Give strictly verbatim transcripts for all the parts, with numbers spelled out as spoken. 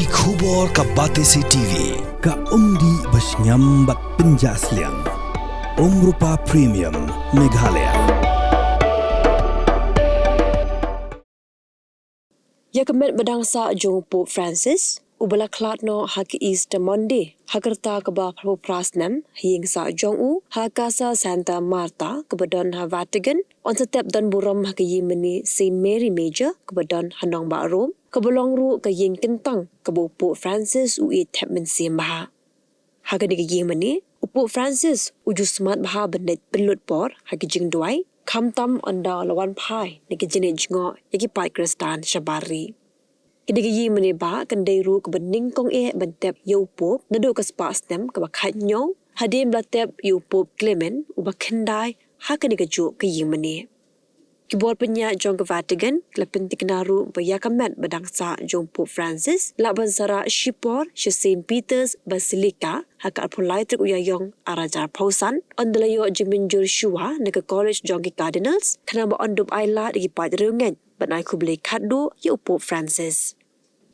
Ki khubor ka Batesi T V, ka umdih ba shngiam bad pynjah sliang. Umrupa Premium, Meghalaya. Ïa ka met ba dang sah jong u Pope Francis, uba la khlad noh ha ka Easter Monday, ha ka rta kaba phra snem, ha ïing sah jong u, ha Casa Santa Marta, kaba don ha Vatican, yn sa tep don burom ha ka ïingmane Saint Mary Major, kaba don ha nongbah Rome, kaba long ruh ka ïing kyntang, kaba u Pope Francis u ïeit thep mynsiem bha. Ha kane ka ïingmane, u Pope Francis u ju smat bha ban leit pynlut por ha ki jingduwai, khamtam ynda la wan phai na ki jingeh jngoh ïa ki paid Khristan shabar ri. Kane ka ïingmane ba kan dei ruh kaba nyngkong eh ban tep ïa u Pope naduh ka spah snem kaba khathynñiew, hadien ba la tep ïa u Pope Clement uba khyndai ha kane kajuh ka ïingmane. Ki bor pynïaid jong ka Vatican ki la pyntikna ruh ba ïa ka met ba dang sah jong u Pope Francis lah ban sa rah shipor sha Saint Peter's Basilica ha ka arphew lai tarik u Ïaïong ar hajar arphew san, ynda la ïoh jingmynjur shuwa na ka College jong ki Cardinals, khnang ba yn dup ailad ïa ki paid riewngeit ban ai khublei khatduh ïa u Pope Francis.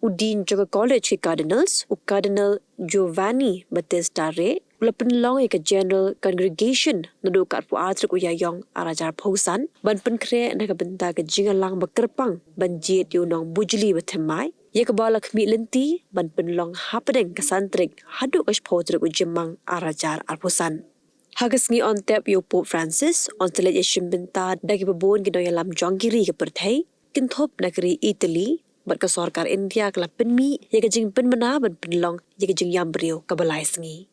U Dean jong ka College ki Cardinals, u Cardinal Giovanni Battista Re, u la pynlong ïa ka General Congregation naduh ka arphew ar tarik u Ïaïong ar hajar arphew san, ban pynkhreh na ka bynta ka jingïalang ba kyrpang ban jied ïa u nongbujli bathymmai, ïa kaba la khmih lynti ban pynlong hapdeng ka san tarik haduh ka shiphew tarik u Jymmang ar hajar arphew san. Ha ka sngi yn tep ïa u Pope Francis, yn sa leit ïashim bynta da kiba bun ki nongïalam jong ki ri ka pyrthei, kynthup na ka ri Italy, bad ka sorkar India ka la pynmih ïa ka jingpynbna ban pynlong ïa ka jingïam briew kaba lai sngi.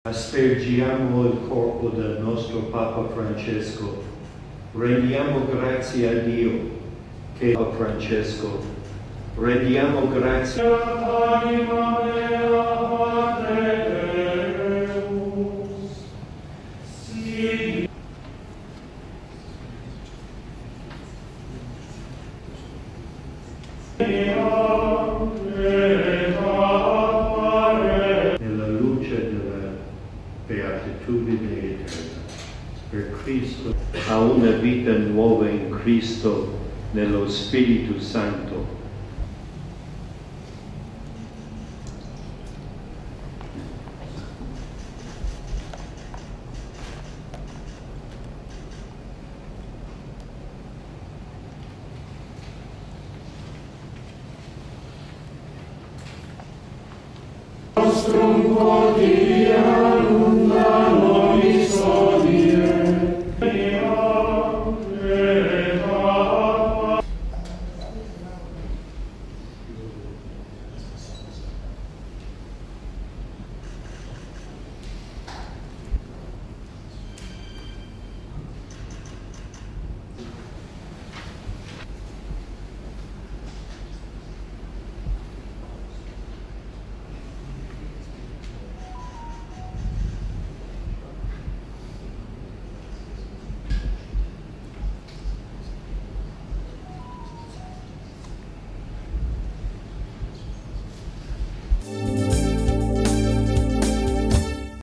Aspergiamo il corpo del nostro Papa Francesco. Rendiamo grazie a Dio che Papa Francesco. Rendiamo grazie. Nella luce della beatitudine eterna. Per Cristo. A una vita nuova in Cristo, nello Spirito Santo.